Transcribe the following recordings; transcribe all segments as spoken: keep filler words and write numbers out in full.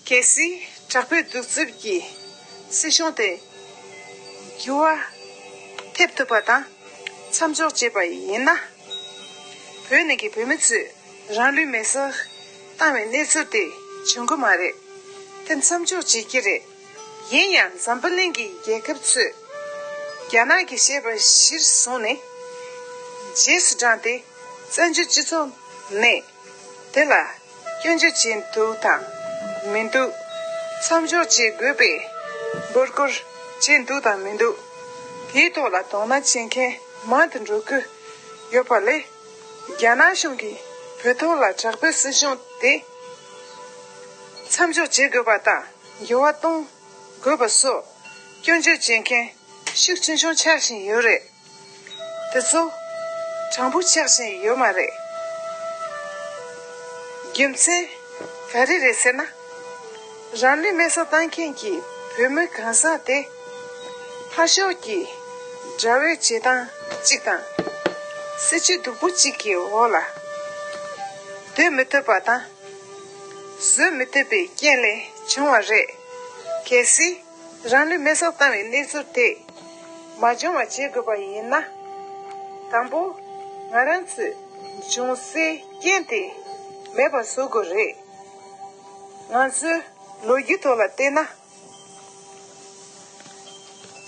གལ་སྲིད་དྲག་པོའི་གདུག་རྩུབ་ཀྱི་སྲིད་གཞུང་དེ་འགྱུར་བ་ཐེབས་ཐུབ་པ་དང་མཚམས་འཇོག་བྱས་པ་ཡིན་ན། བོད་ནང་གི་བོད་མི་ཚོས་རང་ལུས་མེར་སྲེག་བཏང་བའི་གནས་ཚུལ་དེ་བྱུང་གི་མ་རེད། དེ་མཚམས་འཇོག་བྱེད་ཀྱི་རེད། ཡིན་ཡང་འཛམ་བུ་གླིང་གི་རྒྱལ་ཁབ་ཚོས་རྒྱ་ནག་གིས་བཤད་པ་གཞིར་བཟུང་ནས་རྗེས་སུ་འབྲངས་ཏེ་བཙན་བྱོལ་སྤྱི་ཚོགས་ནས་དེ་ལ་སྐྱོན་བརྗོད་བྱས་འདུག་དང་མི་འདུག་མཚམས་འཇོག་བྱེད་དགོས་པའི་འབོད་སྐུལ་བྱས་འདུག་དང་མི་འདུག་དེའི་ཐོག་ལ་དོ་སྣང་བྱེད་མཁན་མང་དུ་འགྲོ་གི་ཡོད་པ་ལས། རྒྱ་ནག་གཞུང་གིས་བོད་ཐོག་ལ་དྲག་པོའི་སྲིད་གཞུང་དེ་མཚམས་འཇོག་བྱེད་དགོས་པ་དང་འགྱུར་བ་གཏོང་དགོས་པ་སོགས་སྐྱོན་བརྗོད་བྱེད་མཁན་ཤུགས་ཆེ་ཆུང་ཆགས་བཞིན་ཡོད་རེད། དེ་ཚོ་དྲང་པོ་ཆགས་བཞིན་ཡོད་མ་རེད། རྒྱུ་མཚན་ག་རེ་རེད་ཟེར་ན། རང་ལུས་མེར་སྲེག་བཏང་མཁན་གྱི་བོད་མི་གང་ཟག་དེ་ཕར་ཕྱོགས་ཀྱི་དགྲ་བོའི་བྱེད་སྟངས་གཅིག་དང་། སྲིད་བྱུས་སྡུག་པོ་གཅིག་གི་འོག་ལ་སྡོད་མི་ཐུབ་པ་དང་བཟོད་མི་ཐུབ་པའི་རྐྱེན་ལས་བྱུང་བ་རེད། གལ་སྲིད་རང་ལུས་མེར་སྲེག་བཏང་བའི་གནས་ཚུལ་དེ་མ་བྱུང་བ་བྱེད་དགོས་པ་ཡིན་ན། དང་པོ། ང་རང་ཚོས་འབྱུང་སའི་རྐྱེན་དེ་མེད་པར་བཟོ་དགོས་རེད། ང་ཚོའི་ལོ་རྒྱུས་ཐོག་ལ་བལྟས་ན།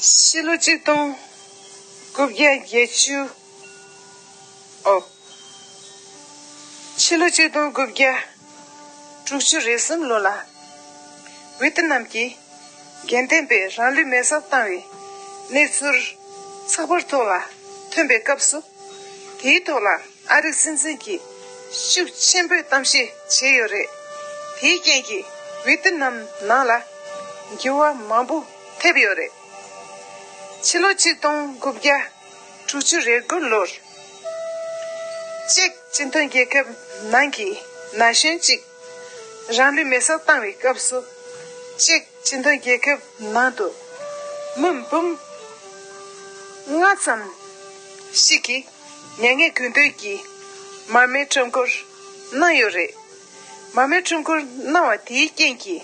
ཕྱི་ལོ་ཆིག་སྟོང་དགུ་བརྒྱ་བརྒྱད་ཅུ། ཨོ། ཕྱི་ལོ་ཆིག་སྟོང་དགུ་བརྒྱ་དྲུག་ཅུ་རེ་གསུམ་ལོ་ལ། ཝེ་ཏི་ནམ་གྱི་དགེ་ལྡན་པས་རང་ལུས་མེར་སྲེག་བཏང་བའི་གནས་ཚུལ་ཚགས་པར་ཐོག་ལ་ཐོན་པའི་སྐབས་སུ། དེའི་ཐོག་ལ་ཨ་རིའི་སྲིད་འཛིན་གྱིས་ཤུགས་ཆེན་པོས་གཏམ་བཤད་བྱས་ཡོད་རེད། དེའི་རྐྱེན་གྱིས་ཝེ་ཏི་ནམ་ནང་ལ་འགྱུར་བ་མང་པོ་ཐེབས་ཡོད་རེད། ཕྱི་ལོ་ཆིག་སྟོང་དགུ་བརྒྱ་དྲུག་ཅུ་རེ་དགུ་ལོར། ཅེཀ་སྤྱི་མཐུན་རྒྱལ་ཁབ་ནང་གི་ན་གཞོན་གཅིག་རང་ལུས་མེར་སྲེག་བཏང་བའི་སྐབས་སུ། ཅེཀ་སྤྱི་མཐུན་རྒྱལ་ཁབ་ནང་དུ་མི་འབུམ་ལྔ་ཙམ་ཞིག་གིས་མྱ་ངན་གུས་འདུད་ཀྱི་མར་མེ་ཁྲོམ་སྐོར་གནང་ཡོད་རེད། མར་མེ་ཁྲོམ་སྐོར་གནང་བ་དེའི་རྐྱེན་གྱིས་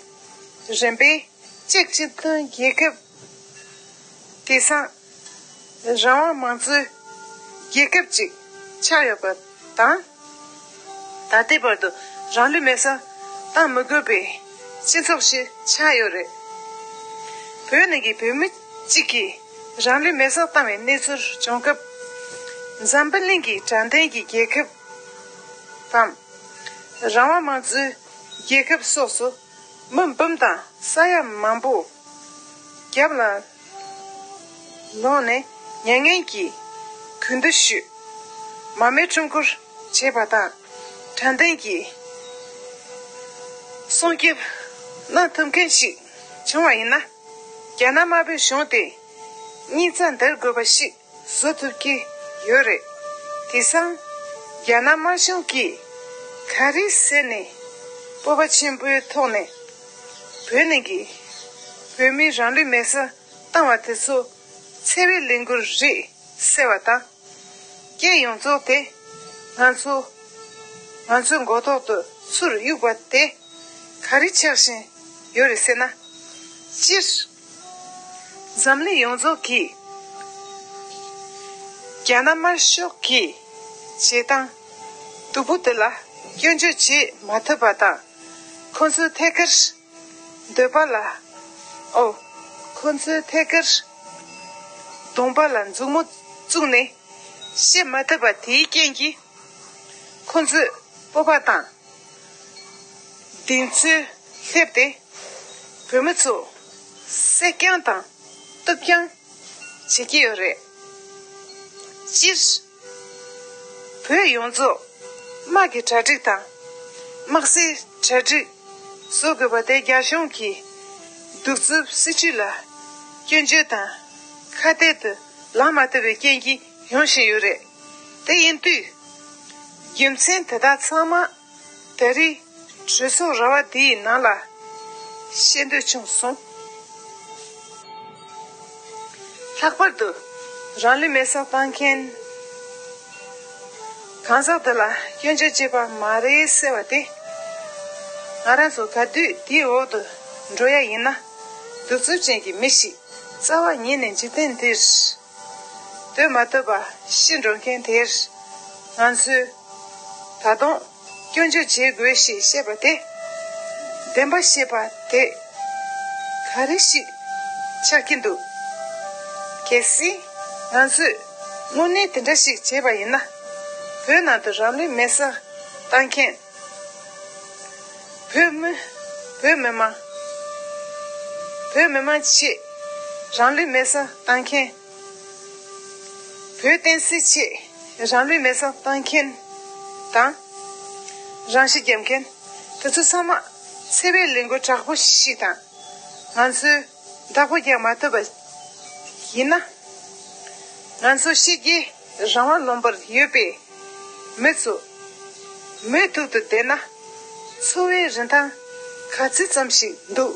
རིམ་པས་ཅེཀ་སྤྱི་མཐུན་རྒྱལ་ཁབ་དེང་སང་རང་དབང་མང་གཙོའི་རྒྱལ་ཁབ་ཅིག་ཆགས་ཡོད་པ་དང་། ད་ལྟའི་བར་དུ་རང་ལུས་མེར་སྲེག་བཏང་མི་དགོས་པའི་སྤྱི་ཚོགས་ཤིག་ཆགས་ཡོད་རེད། བོད་ནང་གི་བོད་མི་གཅིག་གིས་རང་ལུས་མེར་སྲེག་བཏང་བའི་གནས་ཚུལ་བྱུང་སྐབས། འཛམ་བུ་གླིང་གི་དྲང་བདེན་གྱི་རྒྱལ་ཁབ་དང་། རང་དབང་མང་གཙོའི་རྒྱལ་ཁབ་སོགས་སུ་མི་འབུམ་དང་ས་ཡ་མང་པོ་རྒྱབ་ལ་ལོག་ནས་མྱ་ངན་གྱིས་གུས་འདུད་ཞུས། མར་མེ་ཁྲོམ་སྐོར་བྱས་པ་དང་། དྲང་བདེན་གྱི་སྲུང་སྐྱོབ་གནང་ཐུབ་མཁན་ཞིག་བྱུང་བ་ཡིན་ན། རྒྱ་ནག་དམར་པོའི་གཞུང་དེ་གཉིད་རྩ་འདར་དགོས་པ་ཞིག་བཟོ་ཐུབ་ཀྱི་ཡོད་རེད། དེང་སང་རྒྱ་ནག་དམར་གཞུང་གིས་ག་རེ་ཟེར་ནས་སྤོབས་པ་ཆེན་པོའི་ཐོག་ནས་བོད་ནང་གི་བོད་མིའི་རང་ལུས་མེར་སྲེག་བཏང་བ་དེ་ཚོ་འཚེ་བའི་ལས་འགུལ་རེད་ཟེར་བ་དང་། རྐྱེན་ཡོངས་རྫོགས་དེ་ང་ཚོ་ང་ཚོའི་མགོ་ཐོག་ཏུ་ཚུར་གཡུགས་པ་དེ་ག་རེ་ཆགས་བཞིན་ཡོད་རེད་ཟེར་ན། སྤྱིར། འཛམ་གླིང་ཡོངས་རྫོགས་ཀྱིས་རྒྱ་ནག་དམར་ཤོག་གི་བྱེད་སྟངས་སྡུག་པོ་དེ་ལ་སྐྱོན་བརྗོད་བྱེད་མ་ཐུབ་པ་དང་། ཁོང་ཚོའི་ཐད་ཀར་འདོད་པ་ལ། ཨོ། ཁོང་ཚོའི་ཐད་ཀར་གདོང་པ་ལ་མཛུབ་མོ་བཙུགས་ནས་བཤད་མ་ཐུབ་པ་དེའི་རྐྱེན་གྱིས། ཁོང་ཚོའི་སྤོབས་པ་དང་གདེང་ཚོད་སླེབས་ཏེ། བོད་མི་ཚོ་བསད་རྐྱང་དང་གཏུབ་རྐྱང་བྱེད་ཀྱི་ཡོད་རེད། སྤྱིར། བོད་ཡོངས་རྫོགས་དམག་གི་གྲ་སྒྲིག་དང་། དམག་སའི་གྲ་སྒྲིག་བཟོ་དགོས་པ་དེ་རྒྱ་གཞུང་གི་གདུག་རྩུབ་སྲིད་བྱུས་ལ་སྐྱོན་བརྗོད་དང་ཁ་གཏད་དུ་ལངས་མ་ཐུབ་པའི་རྐྱེན་གྱིས་ཡོང་བཞིན་ཡོད་རེད། དེ་ཡིན་དུས། རྒྱུ་མཚན་དེ་དག་ཚང་མ་ད་རེས་གྲོས་ཚོགས་ར་བ་འདིའི་ནང་ལ་བཤད་འདོད་བྱུང་སོང་། ལྷག་པར་དུ་རང་ལུས་མེར་སྲེག་བཏང་མཁན་གང་ཟག་དེ་ལ་སྐྱོན་བརྗོད་བྱས་པ་མ་རེད་ཟེར་བ་དེ། ང་རང་ཚོ་ག་དུས་དེའི་འོག་ཏུ་འགྲོ་ཡ་ཡིན་ན། གདུག་རྩུབ་ཅན་གྱི་མི་ཞིག་རྩ་བ་ཉིད་ནས་འཇིག་རྟེན་འདིར་སྡོད་མ་ཐུབ་པ་ཤི་འགྲོ་མཁན་དེར་ང་ཚོས་ད་དུང་སྐྱོན་བརྗོད་བྱེད་དགོས་ཞེས་བཤད་པ་དེ། བདེན་པ་བཤད་པ་དེ་ག་རེ་ཞིག་ཆགས་ཀྱི་འདུག་གལ་སྲིད་ང་ཚོས་དངོས་གནས་དེ་འདྲ་ཞིག་བྱས་པ་ཡིན་ན། བོད་ནང་དུ་རང་ལུས་མེར་སྲེག་བཏང་མཁན། བོད་མི། བོད་མི་མང་། བོད་མི་མང་ཆེད་རང་ལུས་མེར་སྲེག་བཏང་མཁན། བོད་བསྟན་སྲིད་ཆེད་རང་ལུས་མེར་སྲེག་བཏང་མཁན་དང་། རང་ཤི་བརྒྱབ་མཁན་དེ་ཚོ་ཚང་མ་འཚེ་བའི་ལས་འགུལ་དྲག་པོ་ཞིག་དང་། ང་ཚོས་བདག་པོ་རྒྱག་མ་ཐུབ་པ་ཡིན་ན། ང་ཚོ་ཕྱི་རྒྱལ་རང་དབང་ལུང་པར་ཡོད་པའི་མི་ཚོ་མུ་མཐུད་དུ་བསྡད་ན། འཚོ་བའི་རིན་ཐང་ག་ཚོད་ཙམ་ཞིག་འདུག་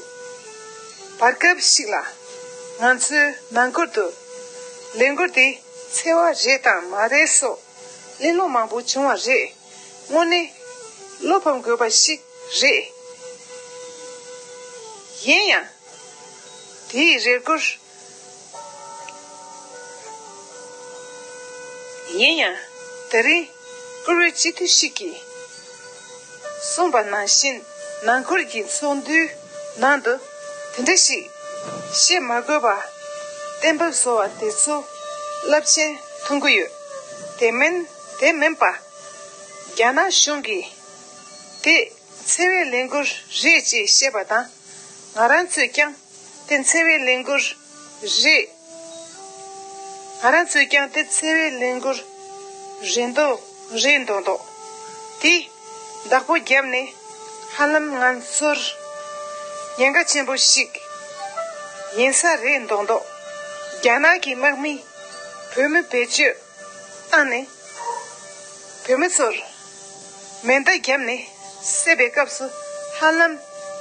བར་སྐབས་ཤིག་ལ་ང་ཚོའི་ནང་ཁུལ་དུ་ལས་འགུལ་འདི་འཚེ་བ་རེད་དང་མ་རེད་སོགས་གླེང་སློང་མང་པོ་བྱུང་བ་རེད། དངོས་གནས་བློ་ཕམ་དགོས་པ་ཞིག་རེད། ཡིན་ཡང་། དེའི་རེ་སྐུལ། ཡིན་ཡང་། དེ་རིང་བཀུར་འོས་སྤྱི་འཐུས་ཤིག་གིས་གསུངས་པ་ནང་བཞིན། ནང་ཁུལ་གྱི་ཚོགས་འདུའི་ནང་དུ་དེ་འདྲ་ཞིག་བཤད་མ་དགོས་པ་གཏན་འབེབས་བཟོ་བ་དེ་ཚོ་རླབས་ཆེན་མཐོང་གི་ཡོད། དེ་མིན་དེ་མིན་པ། རྒྱ་ནག་གཞུང་གིས་དེ་འཚེ་བའི་ལས་འགུལ་རེད་ཅེས་བཤད་པ་དང་། ང་རང་ཚོས་ཀྱང་དེ་འཚེ་བའི་ལས་འགུལ་རེད། ང་རང་ཚོས་ཀྱང་དེ་འཚེ་བའི་ལས་འགུལ་རེད་མདོག་རེད་མདོག་མདོག་དེ་བདག་པོ་བརྒྱབ་ནས་ཧ་ལམ་ང་ཚོར་ཉེན་ཁ་ཆེན་པོ་ཞིག་ཡིན་ས་རེད་མདོག་མདོག་རྒྱ་ནག་གི་དམག་མིས་བོད་མི་བེད་སྤྱོད་བཏང་ནས། བོད་མི་ཚོར་མེ་མདའ་བརྒྱབ་ནས་བསད་པའི་སྐབས་སུ། ཧ་ལམ་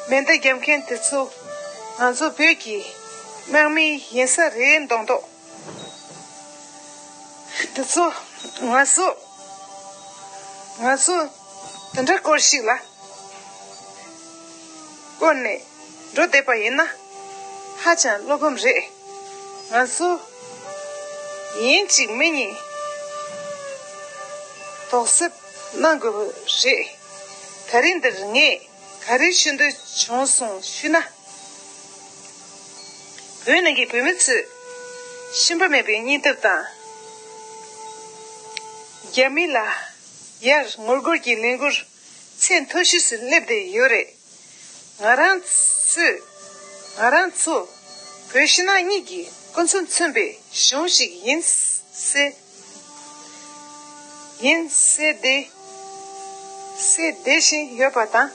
མེ་མདའ་བརྒྱབ་མཁན་དེ་ཚོ་ང་ཚོ་བོད་ཀྱི་དམག་མི་ཡིན་ས་རེད་མདོག་མདོག་དེ་ཚོ་ང་ཚོ་ང་ཚོ་དེ་འདྲ་སྐོར་ཞིག་ལ། བསྐོར་ནས་འགྲོ་བསྡད་པ་ཡིན་ན་ཧ་ཅང་བློ་ཕམ་རེད། ང་ཚོ་ཡིན་གཅིག་མིན་གཉིས་དོགས་སེལ་གནང་དགོས་པ་རེད། ད་རིང་འདིར་ངས་ག་རེ་ཞུ་འདོད་བྱུང་སོང་ཞུས་ན། བོད་ནང་གི་བོད་མི་ཚོས་ཞུམ་པ་མེད་པའི་སྙིང་སྟོབས་དང་། རྒྱ་མི་ལ་ཡར་ངོ་རྒོལ་གྱི་ལས་འགུལ་ཚད་མཐོ་ཤོས་སུ་སླེབས་བསྡད་ཡོད་རེད། ང་རང་ཚོས། ང་རང་ཚོ་བོད་ཕྱི་ནང་གཉིས་ཀྱི་སྐུ་ཚབ་མཚོན་པའི་གཞུང་ཞིག་ཡིན་སྲིད། ཡིན་སྲིད་དེ། སྲིད་དེ་བཞིན་ཡོད་པ་དང་།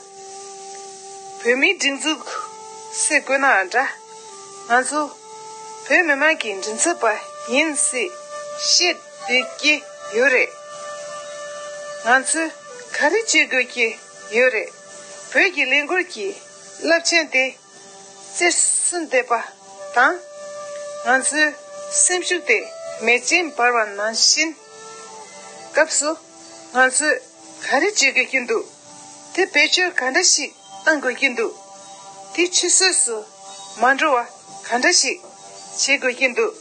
བོད་མིའི་སྒྲིག་འཛུགས་ཟེར་དགོས་ནའང་འདྲ། ང་ཚོ་བོད་མི་མང་གི་མགྲིན་ཚབ་པ་ཡིན་སྲིད་བཤད་བསྡད་ཀྱི་ཡོད་རེད། ང་ཚོས་ག་རེ་བྱེད་དགོས་ཀྱི་ཡོད་རེད། བོད་ཀྱི་ལས་འགུལ་གྱི་རླབས་ཆེན་དེ་རྩེར་སོན་བསྡད་པ་དང་། ང་ཚོའི་སེམས་ཤུགས་དེ་མེ་ལྕེ་འབར་བ་ནང་བཞིན། སྐབས་སུ་ང་ཚོས་ག་རེ་བྱེད་དགོས་ཀྱི་འདུག་དེ་བེད་སྤྱོད་ག་འདྲ་ཞིག་གཏང་དགོས་ཀྱི་འདུག་དེ་ཆུད་ཟོས་སུ་མ་འགྲོ་བ་ག་འདྲ་ཞིག་བྱེད་དགོས་ཀྱི་འདུག་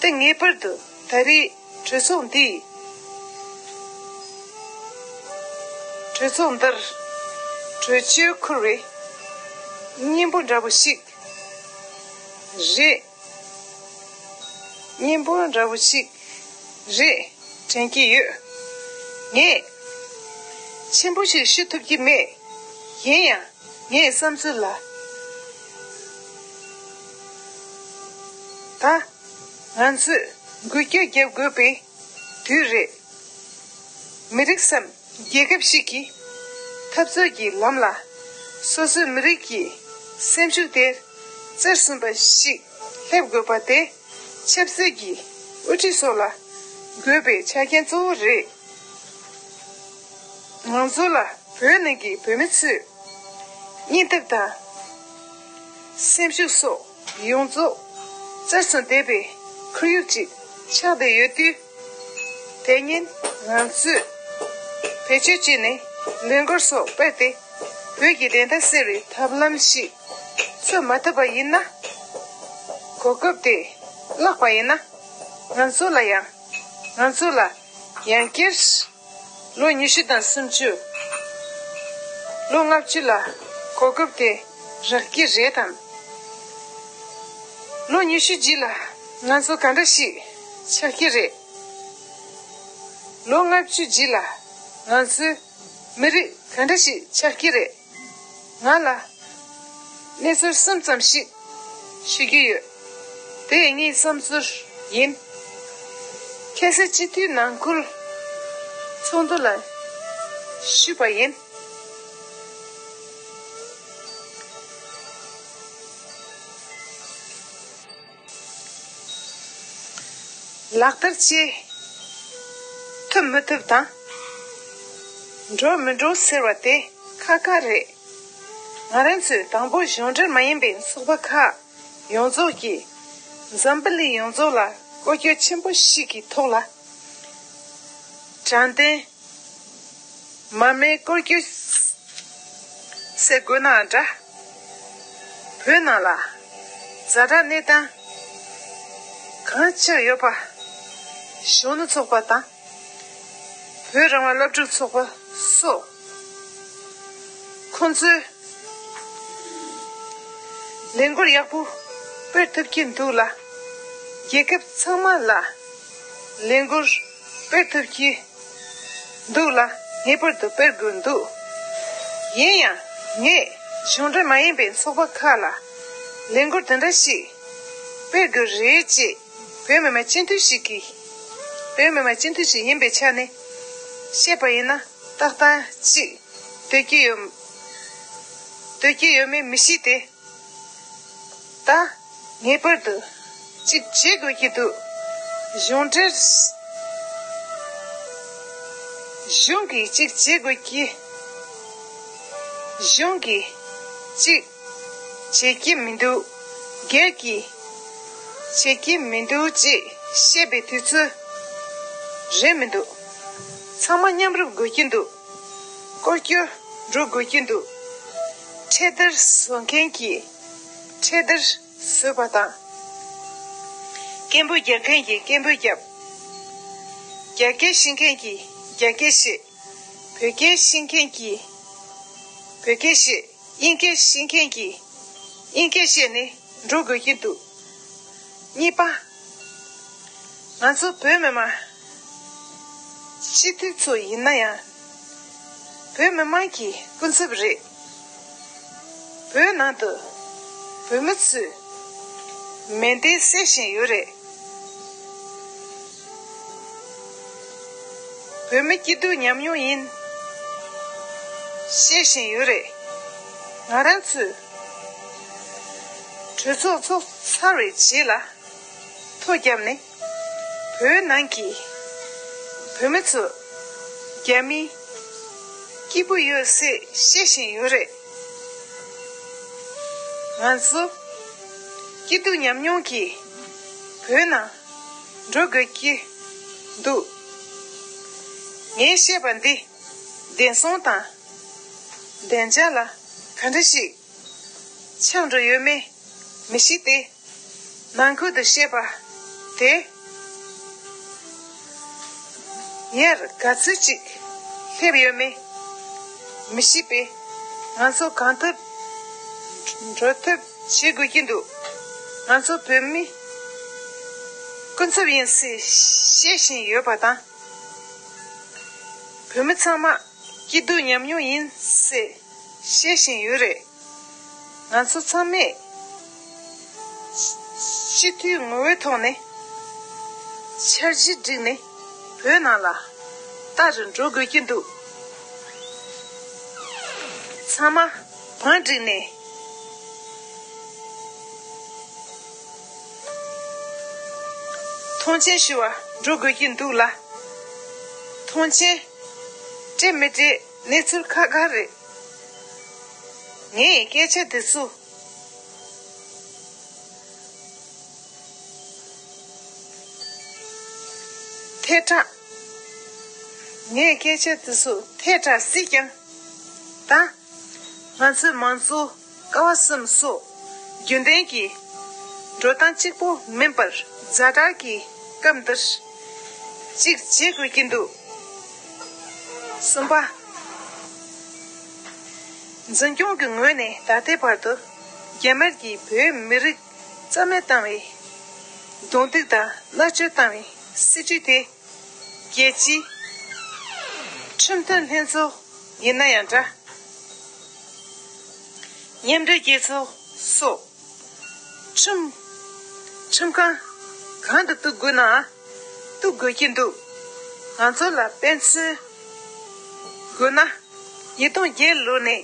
དེ་ངེས་པར་དུ་ད་རེས་གྲོས་ཚོགས་འདིའི། གྲོས་ཚོགས་འདིར་གྲོས་ཆོད་འཁུར་བའི་སྙིང་པོ་འདྲ་པོ་ཞིག་རེད། སྙིང་པོ་འདྲ་པོ་ཞིག་རེད་དྲན་གྱི་ཡོད། ངས་ཆེན་པོ་ཞིག་ཞུ་ཐུབ་ཀྱི་མེད། ཡིན་ཡང་ངའི་བསམ་ཚུལ་ལ། ད་ང་ཚོས་འགུལ་སྐྱོད་རྒྱབ་དགོས་པའི་དུས་རེད། མི་རིགས་སམ་རྒྱལ་ཁབ་ཞིག་གི་འཐབ་རྩོད་ཀྱི་ལམ་ལ་སོ་སོའི་མི་རིགས་ཀྱི་སེམས་ཤུགས་དེ་རྩེར་སོན་པ་ཞིག་སླེབས་དགོས་པ་དེ་ཆབ་སྲིད་ཀྱི་དབུ་ཁྲིད་སོགས་ལ་དགོས་པའི་ཆ་རྐྱེན་གཙོ་བོ་རེད། ང་ཚོ་ལ་བོད་ནང་གི་བོད་མི་ཚོའི་སྙིང་སྟོབས་དང་། སེམས་ཤུགས་སོགས་ཡོངས་རྫོགས་རྩེར་སོན་བསྡད་པའི་ཁོར་ཡུག་ཅིག་ཆགས་བསྡད་ཡོད་དུས། དེ་ཉིན་ང་ཚོས་བེད་སྤྱོད་བྱས་ནས་ལས་འགུལ་སོགས་སྤེལ་ཏེ། བོད་ཀྱི་བདེན་མཐའ་གསལ་བའི་ཐབས་ལམ་ཞིག་འཚོལ་མ་ཐུབ་པ་ཡིན་ན། གོ་སྐབས་དེ་བརླག་པ་ཡིན་ན། ང་ཚོ་ལ་ཡང་། ང་ཚོ་ལ་ཡང་བསྐྱར་ལོ་ཉི་ཤུ་དང་སུམ་ཅུ། ལོ་ལྔ་བཅུ་ལ་གོ་སྐབས་དེ་རག་གི་རེད་དམ། ལོ་ཉི་ཤུ་རྗེས་ལ་ང་ཚོ་ག་འདྲ་ཞིག་ཆགས་ཀྱི་རེད། ལོ་ལྔ་བཅུ་རྗེས་ལ་ང་ཚོའི་མི་རིགས་ག་འདྲ་ཞིག་ཆགས་ཀྱི་རེད། ང་ལ་གནས་ཚུལ་གསུམ་ཙམ་ཞིག་ཤོད་ཀྱི་ཡོད། དེ་ངའི་བསམ་ཚུལ་ཡིན། ཁ་སང་སྤྱི་འཐུས་ནང་ཁུལ་ཚོགས་འདུ་ལ་ཞུས་པ་ཡིན། ལག་བསྟར་བྱེད་ཐུབ་མི་ཐུབ་དང་། འགྲོ་མི་འགྲོ་ཟེར་བ་དེ་ཁག་ཁག་རེད། ང་རང་ཚོས་དང་པོ་གཞུང་འབྲེལ་མ་ཡིན་པའི་ཚོགས་པ་ཁག་ཡོངས་རྫོགས་ཀྱིས་འཛམ་བུ་གླིང་ཡོངས་རྫོགས་ལ་སྐོར་སྐྱོད་ཆེན་པོ་ཞིག་གི་ཐོག་ལ་དྲང་བདེན། མ་རྨོས་སྐོར་སྐྱོད་ཟེར་དགོས་ན་འདྲ། བོད་ནང་ལ་ཛ་དྲག་གནས་སྟངས་གང་ཆགས་ཡོད་པ། གཞོན་ནུ་ཚོགས་པ་དང་། བོད་རང་དབང་སློབ་ཕྲུག་ཚོགས་པ་སོགས། ཁོང་ཚོས་ལས་འགུལ་ཡག་པོ་སྤེལ་ཐུབ་ཀྱི་འདུག་ལ། རྒྱལ་ཁབ་ཚང་མ་ལ་ལས་འགུལ་སྤེལ་ཐུབ་ཀྱི་འདུག་ལ། ངེས་པར་དུ་སྤེལ་དགོས་འདུག་ཡིན་ཡང་ངས་གཞུང་འབྲེལ་མ་ཡིན་པའི་ཚོགས་པ་ཁག་ལ་ལས་འགུལ་དེ་འདྲ་ཞིག་སྤེལ་དགོས་རེད་ཅེས་བོད་མི་མང་སྤྱི་འཐུས་ཤིག་གིས། བོད་མི་མང་སྤྱི་འཐུས་ཤིག་ཡིན་པའི་ཆ་ནས་བཤད་པ་ཡིན་ན། ཏག་ཏག་ཅིག་སྡོད་ཀྱི་ཡོད། སྡོད་ཀྱི་ཡོད་མེད་མི་ཤེས་ཏེ། ད་ངེས་པར་དུ་གཅིག་བྱེད་དགོས་ཀྱི་འདུག་གཞུང་འབྲེལ། གཞུང་གིས་གཅིག་བྱེད་དགོས་ཀྱི། གཞུང་གིས་གཅིག་བྱེད་ཀྱི་མི་འདུག་སྒེར་གྱིས་བྱེད་ཀྱི་མི་འདུག་ཅེས་བཤད་པའི་དུས་ཚོད་རེད་མི་འདུག་ཚང་མ་མཉམ་རུབ་དགོས་ཀྱི་འདུག་སྐོར་སྐྱོད་འགྲོ་དགོས་ཀྱི་འདུག་འཕྲེད་དར་བཟོ་མཁན་གྱིས་འཕྲེད་དར་བཟོས་པ་དང་། སྐད་འབོད་རྒྱག་མཁན་གྱིས་སྐད་འབོད་བརྒྱབ། རྒྱ་སྐད་ཤེས་མཁན་གྱིས་རྒྱ་སྐད་བཤད། བོད་སྐད་ཤེས་མཁན་གྱིས་བོད་སྐད་བཤད། དབྱིན་སྐད་ཤེས་མཁན་གྱིས་དབྱིན་སྐད་བཤད་ནས་འགྲོ་དགོས་ཀྱི་འདུག་གཉིས་པ། ང་ཚོ་བོད་མི་མང་སྤྱི་འཐུས་ཚོ་ཡིན་ན་ཡང་། བོད་མི་མང་གི་སྐུ་ཚབ་རེད། བོད་ནང་དུ་བོད་མི་ཚོས་མེ་མདས་བསད་བཞིན་ཡོད་རེད། བོད་མི་སྐྱིད་སྡུག་མཉམ་མྱོང་ཡིན་བཤད་བཞིན་ཡོད་རེད། ང་རང་ཚོས་གྲོས་ཚོགས་ཚོགས་ཚར་བའི་རྗེས་ལ་ཐོ་བརྒྱབ་ནས། བོད་ནང་གི་བོད་མི་ཚོ་རྒྱ་མིས་སྐྱིད་པོ་ཡོད་ཟེར་བཤད་བཞིན་ཡོད་རེད། ང་ཚོ་སྐྱིད་སྡུག་མཉམ་མྱོང་གིས་བོད་ནང་འགྲོ་དགོས་ཀྱི་འདུག་ངས་བཤད་པ་འདི་བདེན་དཔང་དང་བདེན་འཇགས་ལ་ག་འདྲ་ཞིག་ཆགས་འགྲོ་ཡོད་མེད་མི་ཤེས་ཏེ། ནང་ཁུལ་དུ་བཤད་པ་དེ་ཡར་ག་ཚོད་ཅིག་སླེབས་ཡོད་མེད་མི་ཤེས་པས། ང་ཚོ་གང་ཐུབ་འགྲོ་ཐབས་བྱེད་དགོས་ཀྱི་འདུག་ང་ཚོ་བོད་མི་སྐུ་ཚབ་ཡིན་ཟེར་བཤད་བཞིན་ཡོད་པ་དང་། བོད་མི་ཚང་མ་སྐྱིད་སྡུག་མཉམ་མྱོང་ཡིན་ཟེར་བཤད་བཞིན་ཡོད་རེད། ང་ཚོ་ཚང་མས་སྤྱི་འཐུས་ངོ་བོའི་ཐོག་ནས་འཆར་གཞི་བསྒྲིགས་ནས་བོད་ནང་ལ་ལྟ་རུ་འགྲོ་དགོས་ཀྱི་འདུག་ཚང་མ་བང་བསྒྲིགས་ནས་མཐོང་མཆན་ཞུ་བར་འགྲོ་དགོས་ཀྱི་འདུག་ལ། མཐོང་མཆན་སྤྲད་མི་སྤྲད་གནས་ཚུལ་ཁག་ཁག་རེད། ངས་སྐད་ཆ་འདི་ཚོ་ཐལ་དྲགས། ངས་སྐད་ཆ་འདི་ཚོ་ཐལ་དྲགས་སྲིད་ཀྱང་། ད་ ང་ཚོའི་མང་གཙོ་ཀ་བ་གསུམ་སོགས་རྒྱུན་ལྡན་གྱི་འགྲོ་སྟངས་གཅིག་པོ་མིན་པར་ཛ་དྲག་གི་སྐབས་འདིར་གཅིག་བྱེད་དགོས་ཀྱི་འདུག་གསུམ་པ། འཛིན་སྐྱོང་གི་ངོས་ནས་ད་ལྟའི་བར་དུ་རྒྱ་དམར་གྱིས་བོད་མི་རིགས་རྩ་མེད་བཏང་བའི་རྡུང་རྡེག་དང་མནར་གཅོད་བཏང་བའི་སྲིད་བྱུས་དེ། རྒྱལ་སྤྱིའི་ཁྲིམས་མཐུན་ལྷན་ཚོགས་ཡིན་ན་ཡང་འདྲ། མཉམ་འབྲེལ་རྒྱལ་ཚོགས་སོགས་ཁྲིམས་ཁྲིམས་ཁང་གང་དུ་གཏུག་དགོས་ན་གཏུག་དགོས་ཀྱི་འདུག་ང་ཚོ་ལ་དཔེ་མཚོན་དགོས་ན། ཉིས་སྟོང་བརྒྱད་ལོ་ནས་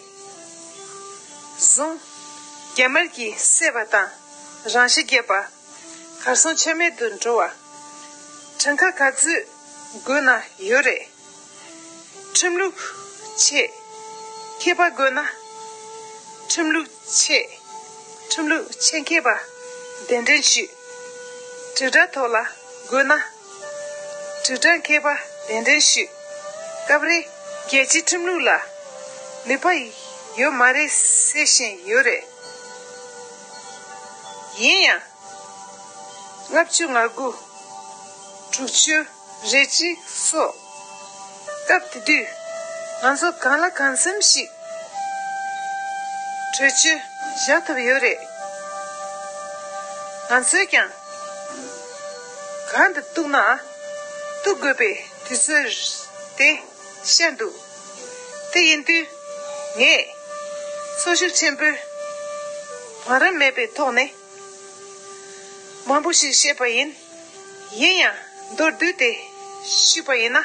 བཟུང་རྒྱ་དམར་གྱིས་བསད་པ་དང་རང་ཤི་བརྒྱབ་པ། གར་སོང་ཆ་མེད་དུ་འགྲོ་བ། གྲངས་ཀ་ག་ཚོད་དགོས་ན་ཡོད་རེད། ཁྲིམས་ལུགས་ཆེད་མཁས་པ་དགོས་ན། ཁྲིམས་ལུགས་ཆེད་ཁྲིམས་ལུགས་ཆེད་མཁས་པ་གདན་འདྲེན་ཞུས། དྲིལ་བསྒྲགས་ཐོག་ལ་དགོས་ན། དྲིལ་བསྒྲགས་མཁས་པ་གདན་འདྲེན་ཞུས། སྐབས་རེ་རྒྱལ་སྤྱིའི་ཁྲིམས་ལུགས་ལ་ནུས་པ་ཡོད་མ་རེད་ཟེར་བཞིན་ཡོད་རེད། ཡིན་ཡང་། ལྔ་བཅུ་ང་དགུ། དྲུག་ཅུ་རེ་གཅིག་སོགས། སྐབས་དེ་དུས་ང་ཚོ་གང་ལ་གང་འཚམ་ཞིག་གྲོས་ཆོད་བཞག་ཐུབ་ཡོད་རེད། ང་ཚོས་ཀྱང་གང་དུ་གཏུག་ན་གཏུག་དགོས་པའི་དུས་ཚོད་དེ་ཤར་འདུག་དེ་ཡིན་དུས་ངས་གཙོ་ཤུགས་ཆེན་པོས་བང་རིམ་མེད་པའི་ཐོག་ནས། མང་པོ་ཞིག་བཤད་པ་ཡིན། ཡིན་ཡང་མདོར་བསྡུས་ཏེ་ཞུས་པ་ཡིན་ན།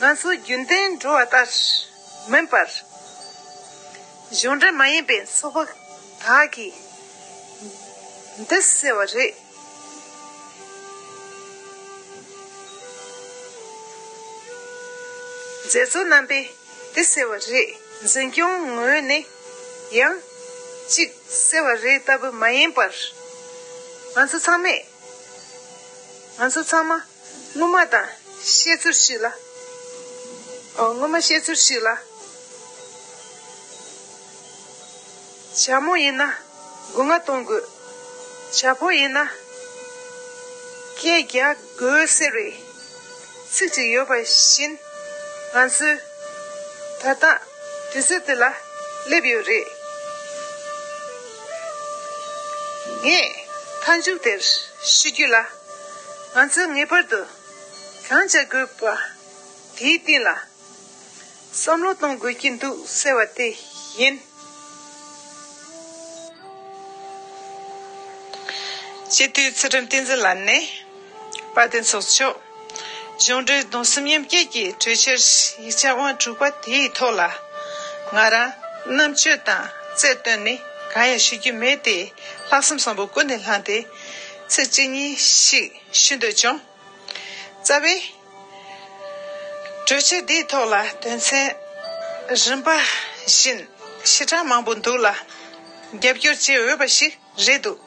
ང་ཚོ་རྒྱུན་ལྡན་འགྲོ་བ་ལྟར་མིན་པར། གཞུང་འབྲེལ་མ་ཡིན་པའི་ཚོགས་པ་དག་གིས་འདི་ཟེར་བ་རེད། མཛད་གཙོ་རྣམ་པས། དེ་ཟེར་བ་རེད། འཛིན་སྐྱོང་ངོས་ནས་ཡང་གཅིག་ཟེར་བ་རེད་ལྟ་བུ་མ་ཡིན་པར། ང་ཚོ་ཚང་མས། ང་ཚོ་ཚང་མ་སྔོན་མ་དང་བཤད་ཚུལ་ཞིག་ལ། ཨོ། སྔོན་མ་བཤད་ཚུལ་ཞིག་ལ། བྱ་མོ་ཡིན་ན་སྒོ་ང་གཏོང་དགོས། བྱ་ཕོ་ཡིན་ན་སྐད་རྒྱག་དགོས་ཟེར་བའི་ཚིག་ཅིག་ཡོད་པ་བཞིན། ང་ཚོས་ད་ལྟ་དུས་ཚོད་འདི་ལ་སླེབས་ཡོད་རེད། ངས་མཐའ་མཇུག་དེར་ཞུ་རྒྱུ་ལ། ང་ཚོས་ངེས་པར་དུ་གང་བྱ་དགོས་པ་དེའི་སྟེང་ལ་བསམ་བློ་གཏོང་དགོས་ཀྱི་འདུག་ཟེར་བ་དེ་ཡིན། སྤྱི་འཐུས་ཚུལ་ཁྲིམས་བསྟན་འཛིན་ལགས་ནས། དཔལ་ལྡན་ཚོགས་གཙོ། གཞུང་འབྲེལ་བསྡོམས་གསུམ་མཉམ་སྐྱེད་ཀྱི་གྲོས་འཆར་ཡིག་ཆ་དབང་དྲུག་པ་དེའི་ཐོག་ལ། ང་རང་རྣམ་དཔྱོད་དང་རྩལ་བཏོན་ནས་གང་ཡང་ཞུ་རྒྱུ་མེད་དེ། ལྷག་བསམ་བཟང་པོ་ཀུན་ནས་བསླངས་ཏེ། ཚིག་གཅིག་གཉིས་ཤིག་ཞུ་འདོད་བྱུང་། རྩ་བའི་གྲོས་ཆོད་འདིའི་ཐོག་ལ་དོན་ཚན་རིམ་པ་བཞིན་ཞེ་དྲག་མང་པོ་འདུག་ལ། རྒྱབ་སྐྱོར་བྱེད་འོས་པ་ཞིག་རེད་འདུག་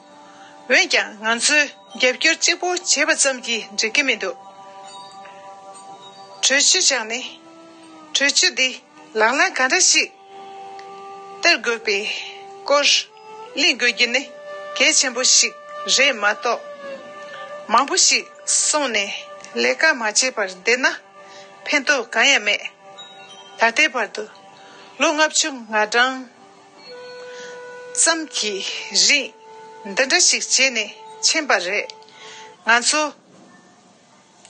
འོན་ཀྱང་ང་ཚོས་རྒྱབ་སྐྱོར་གཅིག་པོ་བྱས་པ་ཙམ་གྱིས་འགྲིག་གི་མི་འདུག་གྲོས་ཆོད་བཞག་ནས་གྲོས་ཆོད་འདི་ལག་ལེན་ག་འདྲ་ཞིག་སྟེར་དགོས་པའི་སྐོར་གླེང་དགོས་རྒྱུ་ནི་གལ་ཆེན་པོ་ཞིག་རེད་མ་གཏོགས། མང་པོ་ཞིག་གསུངས་ནས་ལས་ཀ་མ་བྱས་པར་བསྡད་ན་ཕན་ཐོགས་གང་ཡང་མེད། ད་ལྟའི་བར་དུ་ལོ་ལྔ་བཅུ་ང་གྲངས་ཙམ་གྱི་རིང་འདི་འདྲ་ཞིག་བྱས་ནས་ཕྱིན་པ་རེད། ང་ཚོ་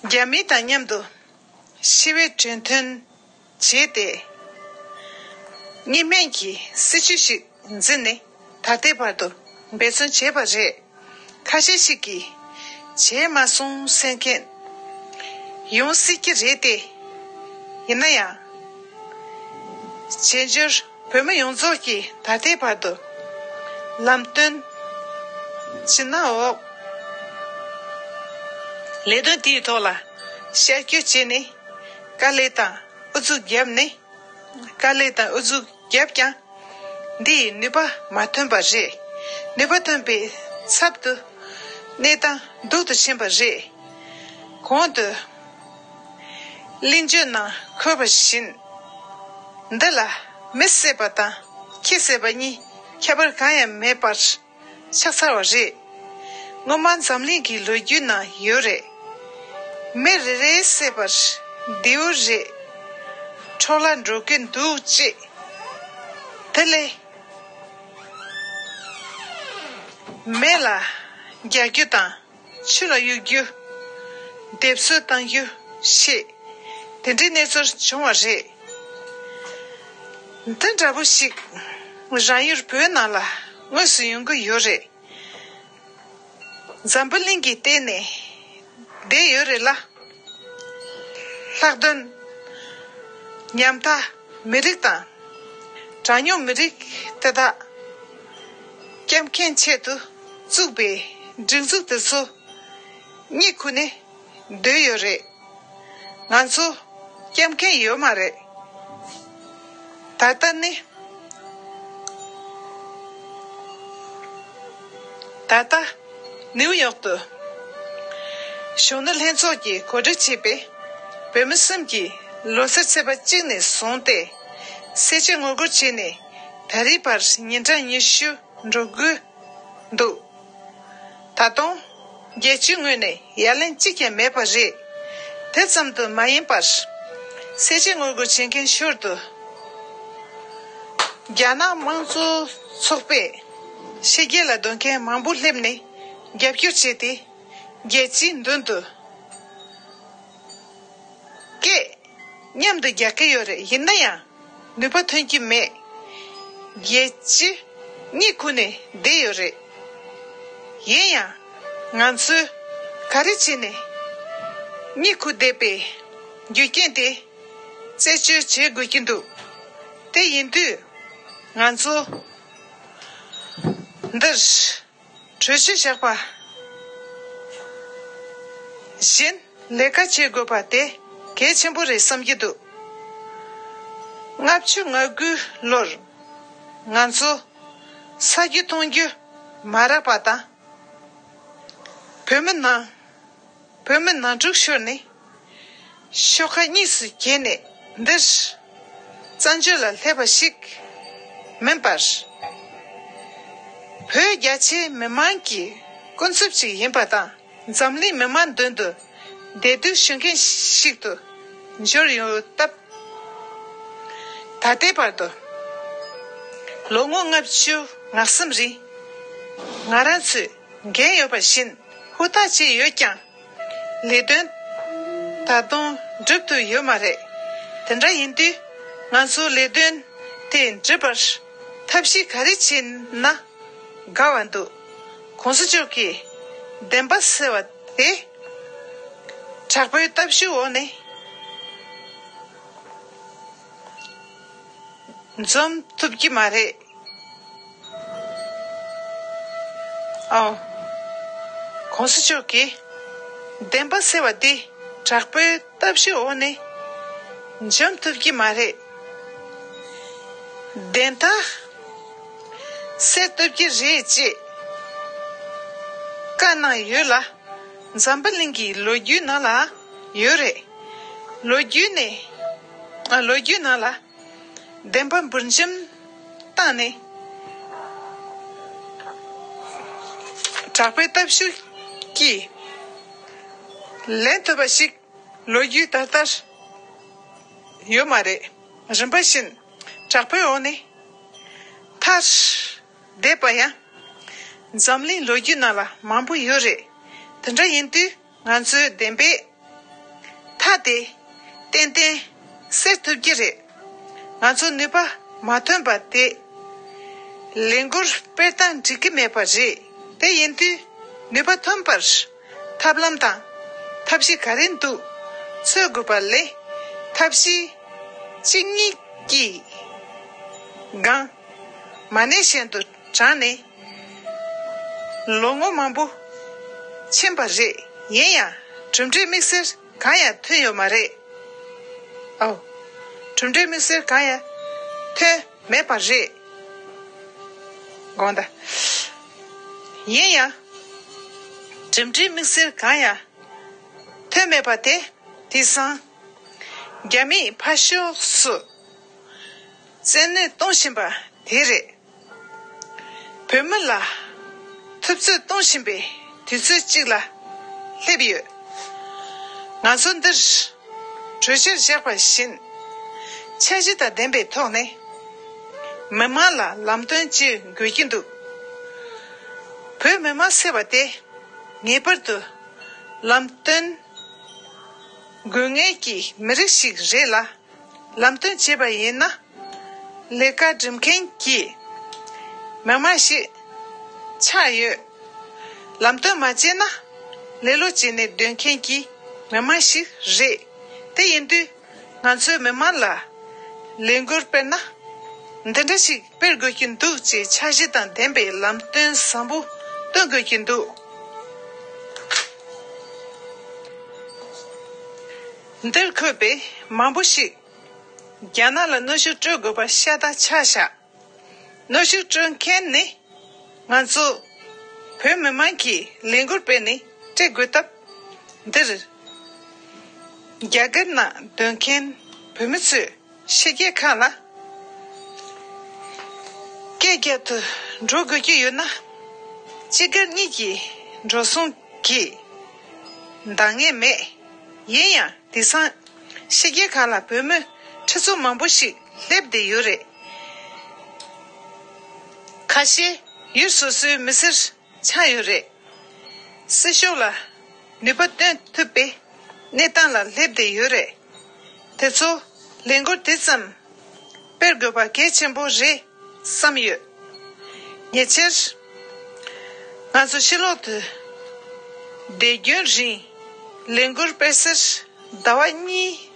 རྒྱ་མི་དང་མཉམ་དུ་ཞི་བའི་གྲོས་མཐུན་བྱས་ཏེ། གཉིས་སྨན་གྱི་སྲིད་བྱུས་ཤིག་འཛིན་ནས་ད་ལྟའི་བར་དུ་འབད་བརྩོན་བྱས་པ་རེད། ཁ་ཤས་ཤིག་གིས་བྱས་མ་སོང་ཟེར་མཁན་ཡོང་སྲིད་ཀྱི་རེད་དེ། ཡིན་ན་ཡང་། བྱེས་འབྱོར་བོད་མི་ཡོངས་རྫོགས་ཀྱིས་ད་ལྟའི་བར་དུ་ལམ་སྟོན་ཇི་ནའོ་ལས་དོན་དེའི་ཐོག་ལ་ཤར་བསྐྱོད་བྱས་ནས་དཀའ་ལས་དང་ཨུ་ཚུགས་བརྒྱབ་ནས། དཀའ་ལས་དང་ཨུ་ཚུགས་བརྒྱབ་ཀྱང་། འདི་ཡིས་ནུས་པ་མ་ཐོན་པ་རེད། ནུས་པ་ཐོན་པའི་ཚབ་ཏུ་གནས་སྟངས་སྡུག་ཏུ་ཕྱིན་པ་རེད། གོང་དུ་གླེང་བརྗོད་ནང་འཁོད་པ་བཞིན། འདི་ལ་ མི་བསད་པ་དང་ཁྱི་བསད་པ་གཉིས་ཁྱད་པར་གང་ཡང་མེད་པར་ཆགས་ཚར་བ་རེད། སྔོན་མ་འཛམ་གླིང་གི་ལོ་རྒྱུས་ནང་ཡོད་རེད། མི་རེ་རེ་བསད་པར་བདེ་བོ་རེད། འཕྲོ་བརླག་འགྲོ་གི་འདུག་ཅེས། དེ་ལས་མེ་ལ་རྒྱག་རྒྱུ་དང་། ཆུ་ལ་གཡུག་རྒྱུ། སྡེབ་གསོད་གཏང་རྒྱུ་ཞེས་དེ་འདྲའི་གནས་ཚུལ་བྱུང་བ་རེད། འདི་འདྲ་པོ་ཞིག་རང་ཡུལ་བོད་ནང་ལ་དངོས་སུ་ཡོང་གི་ཡོད་རེད། འཛམ་བུ་གླིང་གི་སྟེང་ནས་བསྡད་ཡོད་རེད་ལ། ལྷག་དོན་ཉམ་ཐག་མི་རིགས་དང་གྲངས་ཉུང་མི་རིགས་དེ་དག་སྐྱོབ་མཁན་ཆེད་དུ་བཙུགས་པའི་སྒྲིག་འཛུགས་དེ་ཚོ་གཉིད་ཁུག་ནས་སྡོད་ཡོད་རེད། ང་ཚོ་སྐྱོབ་མཁན་ཡོད་མ་རེད། ད་ལྟ་ནི། ད་ལྟ་ནིའུ་ཡོག་ཏུ་གཞོན་ནུ་ལྷན་ཚོགས་ཀྱིས་གོ་སྒྲིག་བྱས་པའི་བོད་མི་གསུམ་གྱིས་ལོ་སར་ཚེས་པ་གཅིག་ནས་བཟུང་སྟེ་གསལ་བྱེད་ངོ་རྒོལ་བྱས་ནས་ད་རེས་བར་ཉིན་གྲངས་ཉི་ཤུ་འགྲོ་དགོས་འདུག་ད་དུང་རྒྱལ་སྤྱིའི་ངོས་ནས་ཡ་ལན་གཅིག་ཀྱང་མེད་པ་རེད། དེ་ཙམ་དུ་མ་ཡིན་པར་གསལ་བྱེད་ངོ་རྒོལ་བྱེད་མཁན་ཞོར་དུ་རྒྱ་ནག་དམངས་གཙོ་ཚོགས་པས་ཕྱི་རྒྱལ་ལ་སྡོད་མཁན་མང་པོ་སླེབས་ནས་རྒྱབ་སྐྱོར་བྱས་ཏེ་རྒྱལ་སྤྱིའི་མདུན་དུ་སྐད་མཉམ་དུ་རྒྱག་གི་ཡོད་རེད། ཡིན་ན་ཡང་ནུས་པ་ཐོན་གྱི་མེད། རྒྱལ་སྤྱི་གཉིད་ཁུག་ནས་བསྡད་ཡོད་རེད། ཡིན་ཡང་ང་ཚོས་ག་རེ་བྱས་ནས་གཉིད་ཁུག་བསྡད་པའི་རྒྱུ་རྐྱེན་དེ་རྩད་གཅོད་བྱེད་དགོས་ཀྱི་འདུག་དེ་ཡིན་དུས་ང་ཚོ་འདིར་གྲོས་ཆོད་བཞག་པ་བཞིན་ལས་ཀ་བྱེད་དགོས་པ་དེ་གལ་ཆེན་པོ་རེད་བསམ་གྱི་འདུག་ལྔ་བཅུ་ང་དགུའི་ལོར་ང་ཚོ་ས་རྒྱུ་མཐོང་རྒྱུ་མ་རག་པ་དང་། བོད་མི་ནང་བོད་མི་ནང་འཁྲུག་ཤོར་ནས་ཤོག་ཁ་གཉིས་སུ་གྱེས་ནས་འདིར་བཙན་བྱོལ་ལ་སླེབས་པ་ཞིག་མིན་པར། བོད་རྒྱ་ཆེའི་མི་མང་གི་སྐུ་ཚབ་ཅིག་ཡིན་པ་དང་། འཛམ་གླིང་མི་མང་མདུན་དུ་བདེ་སྡུག་ཞུ་མཁན་ཞིག་ཏུ་འབྱོར་ཡོད་སྟབས། ད་ལྟའི་བར་དུ་ལོ་ངོ་ལྔ་བཅུ་ང་གསུམ་རིང་ང་རང་ཚོས་འགན་ཡོད་པ་བཞིན་ཧུར་ཐག་བྱས་ཡོད་ཀྱང་། ལས་དོན་ད་དུང་འགྲུབ་ཐུབ་ཡོད་མ་རེད། དེ་འདྲ་ཡིན་དུས་ང་ཚོ་ལས་དོན་དེ་འགྲུབ་པར་ཐབས་ཤེས་ག་རེ་བྱས་ན་དགའ་བ་འདུག་གོང་ས་མཆོག་གིས་བདེན་པ་ཟེར་བ་དེ་དྲག་པོའི་སྟོབས་ཤུགས་འོག་ནས་འཛོམས་ཐུབ་ཀྱི་མ་རེད། ཨོ། གོང་ས་མཆོག་གིས་བདེན་པ་ཟེར་བ་འདི་དྲག་པོའི་སྟོབས་ཤུགས་འོག་ནས་འཇོམས་ཐུབ་ཀྱི་མ་རེད། བདེན་མཐའ་གསལ་ཐུབ་ཀྱི་རེད་ཅེས་བཀའ་གནང་ཡོད་ལ། འཛམ་བུ་གླིང་གི་ལོ་རྒྱུས་ནང་ལ་ཡོད་རེད། ལོ་རྒྱུས་ནས་ཨ་ལོ་རྒྱུས་ནང་ལ། བདེན་པ་འབུར་འཇོམས་བཏང་ནས་དྲག་པོའི་སྟོབས་ཤུགས་ཀྱིས་ལེན་ཐུབ་པ་ཞིག་ལོ་རྒྱུས་ད་ལྟར་ཡོད་མ་རེད། རིམ་པ་བཞིན་དྲག་པོའི་འོག་ནས་ཐར་བསྡད་པ་ཡང་འཛམ་གླིང་ལོ་རྒྱུས་ནང་ལ་མང་པོ་ཡོད་རེད། དེ་འདྲ་ཡིན་དུས་ང་ཚོའི་བདེན་པའི་མཐའ་དེ་ཏན་ཏན་གསལ་ཐུབ་ཀྱི་རེད། ང་ཚོ་ནུས་པ་མ་ཐོན་པ་དེ་ལས་འགུལ་སྤེལ་སྟངས་འགྲིག་གི་མེད་པ་རེད། དེ་ཡིན་དུས་ནུས་པ་ཐོན་པར་ཐབས་ལམ་དང་ཐབས་ཤེས་ག་རེ་འདུག་འཚོལ་དགོས་པ་ལས། ཐབས་ཤེས་གཅིག་གཉིས་ཀྱི་སྒང་མ་ནས་གཞན་དུ་དྲངས་ནས་ལོ་ངོ་མང་པོ་ཕྱིན་པ་རེད། ཡིན་ཡང་གྲུབ་འབྲས་དམིགས་བསལ་གང་ཡང་ཐོན་ཡོད་མ་རེད། ཨོ། གྲུབ་འབྲས་དམིགས་བསལ་གང་ཡང་ཐོན་མེད་པ་རེད། དགོངས་དག་ཡིན་ཡང་། གྲུབ་འབྲས་དམིགས་བསལ་གང་ཡང་ཐོན་མེད་པ་དེ་དེང་སང་རྒྱ་མིས་ཕར་ཕྱོགས་སུ་ བཙན་གནོན་གཏོང་བཞིན་པ་དེ་རེད། བོད་མི་ལ་ཐུབ་ཚོད་གཏོང་བཞིན་པའི་དུས་ཚོད་ཅིག་ལ་སླེབས་ཡོད། ང་ཚོ་འདིར་གྲོས་ཆོད་བཞག་པ་བཞིན། འཆར་གཞི་དང་ལྡན་པའི་ཐོག་ནས་མི་མང་ལ་ལམ་སྟོན་བྱེད་དགོས་ཀྱི་འདུག་བོད་མི་མང་ཟེར་བ་དེ་ངེས་པར་དུ་ལམ་སྟོན་དགོས་ངེས་ཀྱི་མི་རིགས་ཤིག་རེད་ལ། ལམ་སྟོན་བྱས་པ་ཡིན་ན། ལས་ཀ་སྒྲུབ་མཁན་གྱི་མི་མང་ཞིག་ཆགས་ཡོད། ལམ་སྟོན་མ་བྱས་ན། ལེ་ལོ་བྱས་ནས་སྡོད་མཁན་གྱི་མི་མང་ཞིག་རེད། དེ་ཡིན་དུས། ང་ཚོའི་མི་མང་ལ་ལས་འགུལ་སྤེལ་ན། འདི་འདྲ་ཞིག་སྤེལ་དགོས་ཀྱི་འདུག་ཅེས་འཆར་གཞི་དང་ལྡན་པའི་ལམ་སྟོན་བཟང་པོ་སྟོན་དགོས་ཀྱི་འདུག་འདིར་འཁོད་པའི་མང་པོ་ཞིག་རྒྱ་ནག་ལ་གནོན་ཤུགས་སྤྲོད་དགོས་པ་ཤ་སྟག་ཆགས་བཞག་གནོན་ཤུགས་སྤྲོད་མཁན་ནི་ང་ཚོ་བོད་མི་མང་གིས་ལས་འགུལ་སྤེལ་ནས་སྤྲད་དགོས་སྟབས། འདིར་རྒྱ་གར་ནང་སྡོད་མཁན་བོད་མི་ཚོས་ཕྱི་རྒྱལ་ཁག་ལ་སྐད་རྒྱག་ཏུ་འགྲོ་དགོས་ཀྱི་ཡོད་ན། སྤྱི་སྒེར་གཉིས་ཀྱི་འགྲོ་སོང་གིས་འདང་ངེས་མེད། ཡིན་ཡང་། དེང་སང་ཕྱི་རྒྱལ་ཁག་ལ་བོད་མི་ཁྲི་ཚོ་མང་པོ་ཞིག་སླེབས་བསྡད་ཡོད་རེད། ཁ་ཤས་ཡུལ་སོ་སོའི་མི་སེར་ཆགས་ཡོད་རེད། སྲིད་ཕྱོགས་ལ་ནུས་པ་བཏོན་ཐུབ་པའི་གནས་སྟངས་ལ་སླེབས་བསྡད་ཡོད་རེད། དེ་ཚོ་ལས་འགུལ་དེ་ཙམ་སྤེལ་དགོས་པ་གལ་ཆེན་པོ་རེད་བསམ་ཡོད། ཉེ་ཆར། ང་ཚོ་ཕྱི་ལོག་ཏུ་བསྡད་རྒྱུན་རིང་ལས་འགུལ་སྤེལ་སར་ཟླ་བ་གཉིས་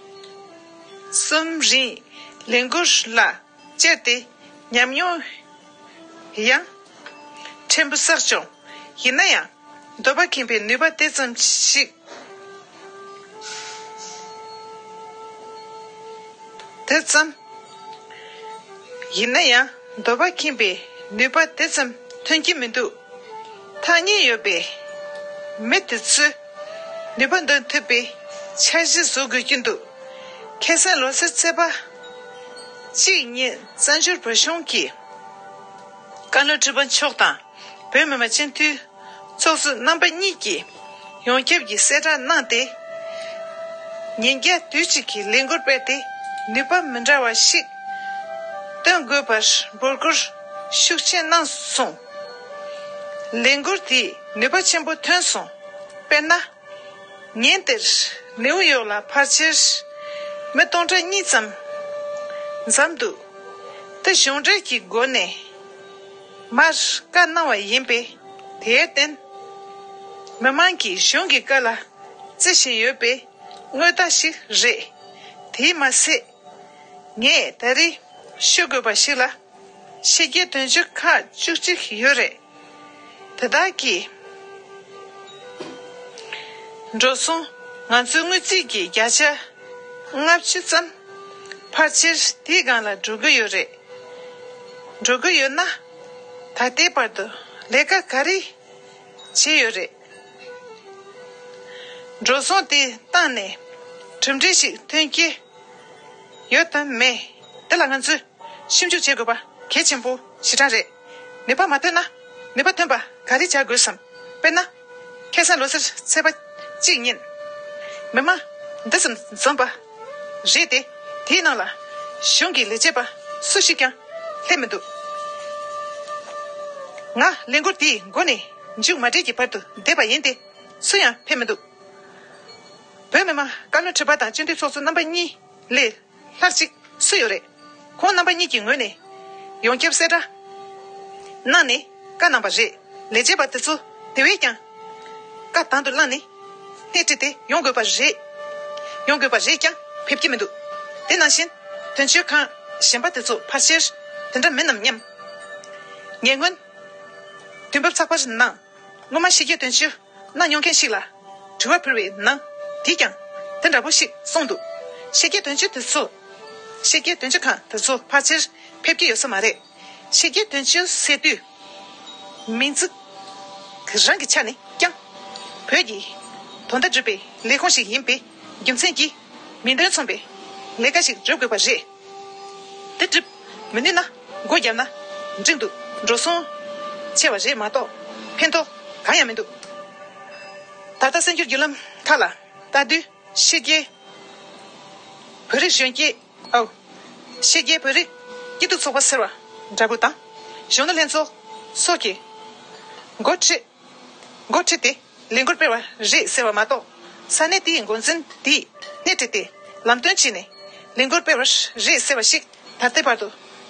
གསུམ་རིང་ལས་འགུལ་ལ་བཅར་ཏེ་ཉམས་མྱོང་ཡང་ཕྲན་བུ་བསགས་བྱུང་། ཡིན་ན་ཡང་། འདོད་པ་ཁེངས་པའི་ནུས་པ་དེ་ཙམ་ཞིག་དེ་ཙམ། ཡིན་ན་ཡང་། འདོད་པ་ཁེངས་པའི་ནུས་པ་དེ་ཙམ་ཐོན་གྱི་མི་འདུག་ཐག་ཉེ་ཡོད་པའི་མི་དེ་ཚོས་ནུས་པ་འདོན་ཐུབ་པའི་འཆར་གཞི་བཟོ་དགོས་ཀྱི་འདུག་ཁ་སང་ལོ་གསར་ཚེས་པ་གཅིག་ཉིན་བཙན་བྱོལ་བོད་གཞུང་གི་བཀའ་བློན་ཁྲི་པ་མཆོག་དང་། བོད་མི་མང་སྤྱི་འཐུས་ཚོགས་གཙོ་རྣམ་པ་གཉིས་ཀྱིས་ཡོངས་ཁྱབ་ཀྱི་གསལ་བསྒྲགས་གནང་སྟེ། ཉིན་བརྒྱ་དུས་གཅིག་གི་ལས་འགུལ་སྤེལ་ཏེ་ནུས་པ་མི་འདྲ་བ་ཞིག་སྟོན་དགོས་པར་འབོད་སྐུལ་ཤུགས་ཆེན་གནང་སོང་། ལས་འགུལ་དེས་ནུས་པ་ཆེན་པོ་ཐོན་སོང་། དཔེར་ན། ཉིན་དེར་ནེའུ་ཡོག་ལ་ཕལ་ཆེར་མི་སྟོང་ཕྲག་གཉིས་ཙམ་འཛོམས་འདུག་དེ་གཞུང་འབྲེལ་གྱི་སྒོ་ནས་མར་བཀའ་གནང་བ་ཡིན་པས། དེར་བརྟེན། མི་མང་གིས་གཞུང་གི་བཀའ་ལ་བརྩི་བཞིན་ཡོད་པའི་མངོན་རྟགས་ཤིག་རེད། དེས་མ་ཟད། ངས་ད་རེས་ཞུ་དགོས་པ་ཞིག་ལ། ཕྱི་རྒྱལ་དོན་གཅོད་ཁག་བཅུ་གཅིག་ཡོད་རེད། དེ་དག་གི་འགྲོ་སོང་ང་ཚོའི་དངུལ་རྩིས་ཀྱི་བརྒྱ་ཆ་ལྔ་བཅུ་ཙམ་ཕལ་ཆེར་དེའི་སྒང་ལ་འགྲོ་གི་ཡོད་རེད། འགྲོ་གི་ཡོད་ན། ད་ལྟའི་བར་དུ་ལས་ཀ་ག་རེ་བྱས་ཡོད་རེད། འགྲོ་སོང་དེ་བཏང་ནས་གྲུབ་འབྲས་ཤིག་ཐོན་གྱི་ཡོད་དམ་མེད། དེ་ལ་ང་ཚོས་ཞིབ་འཇུག་བྱེད་དགོས་པ་གལ་ཆེན་པོ་ཞེ་དྲག་རེད། ནུས་པ་མ་ཐོན་ན། ནུས་པ་ཐོན་པ་ག་རེ་བྱ་དགོས་སམ། དཔེར་ན། ཁ་སང་ལོ་གསར་ཚེས་པ་གཅིག་ཉིན། མི་མང་འདི་ཙམ་འཛོམས་པ་རེད་དེ། དེའི་ནང་ལ་གཞུང་གི་ལས་བྱེད་པ་སུ་ཞིག་ཀྱང་སླེབས་མི་འདུག་ང་ལས་འགུལ་དེའི་མགོ་ནས་མཇུག་མ་སྒྲིལ་གྱི་བར་དུ་བསྡད་པ་ཡིན་ཏེ། སུ་ཡང་ཕེབས་མི་འདུག་བོད་མི་མང་བཀའ་བློན་ཁྲི་པ་དང་སྤྱི་འཐུས་ཚོགས་གཙོ་རྣམ་པ་གཉིས་ལས་ལྷག་ཅིག་སུ་ཡོད་རེད། ཁོང་རྣམ་པ་གཉིས་ཀྱི་ངོས་ནས་ཡོངས་ཁྱབ་གསལ་བསྒྲགས་གནང་ནས་བཀའ་གནང་བ་རེད། ལས་བྱེད་པ་དེ་ཚོ་དེ་བས་ཀྱང་བཀའ་དང་དུ་བླངས་ནས་སྣེ་ཁྲིད་དེ་ཡོང་དགོས་པ་རེད། ཡོང་དགོས་པ་རེད་ཀྱང་ཕེབས་ཀྱི་མི་འདུག་དེ་ནང་བཞིན་དོན་གཅོད་ཁང་གཞན་པ་དེ་ཚོ་ཕལ་ཆེར་དེ་འདྲ་མིན་ནམ་སྙམ། ཉེ་སྔོན་དུས་བབ་ཚགས་པར་ནང་། སྔོན་མ་ཕྱི་རྒྱལ་དོན་གཅོད་གནང་མྱོང་མཁན་ཞིག་ལ་དྲི་བ་ཕུལ་བའི་ནང་། དེས་ཀྱང་དེ་འདྲ་པོ་ཞིག་གསུངས་འདུག་ཕྱི་རྒྱལ་དོན་གཅོད་དེ་ཚོ། ཕྱི་རྒྱལ་དོན་གཅོད་ཁང་དེ་ཚོ་ཕལ་ཆེར་ཕེབས་ཀྱི་ཡོད་ས་མ་རེད། ཕྱི་རྒྱལ་དོན་གཅོད་ཟེར་དུས། མིང་ཚིག་གི་རང་གི་ཆ་ནས་ཀྱང་། བོད་ཀྱི་དོན་དག་སྒྲུབ་པའི་ལས་ཁུངས་ཤིག་ཡིན་པའི་རྒྱུ་མཚན་གྱིས། མིང་དོན་མཚུངས་པའི་ལས་ཀ་ཞིག་སྒྲུབ་དགོས་པ་རེད། དེ་སྒྲུབ། མི་ནུས་ན་སྒོ་བརྒྱབ་ན་འགྲིག་འདུག་འགྲོ་སོང་ཆེ་བ་རེད་མ་གཏོགས་ཕན་ཐོགས་གང་ཡང་མི་འདུག་ད་ལྟ་གསར་འགྱུར་བརྒྱུད་ལམ་ཁག་ལ་ལྟ་དུས་ཕྱི་རྒྱལ་བོད་རིགས་གཞོན་སྐྱེས། ཨོ། ཕྱི་རྒྱལ་བོད་རིགས་སྐྱིད་སྡུག་ཚོགས་པ་ཟེར་བ་འདྲ་པོ་དང་། གཞོན་ནུ་ལྷན་ཚོགས་སོགས་ཀྱིས་འགོ་ཁྲིད། འགོ་ཁྲིད་དེ་ལས་འགུལ་སྤེལ་བ་རེད་ཟེར་བ་མ་གཏོགས། ས་གནས་དེའི་འགོ་འཛིན་དེས་སྣེ་ཁྲིད་དེ་ལམ་སྟོན་བྱས་ནས་ལས་འགུལ་སྤེལ་བ་རེད་ཟེར་བ་ཞིག་ད་ལྟའི་བར་དུ་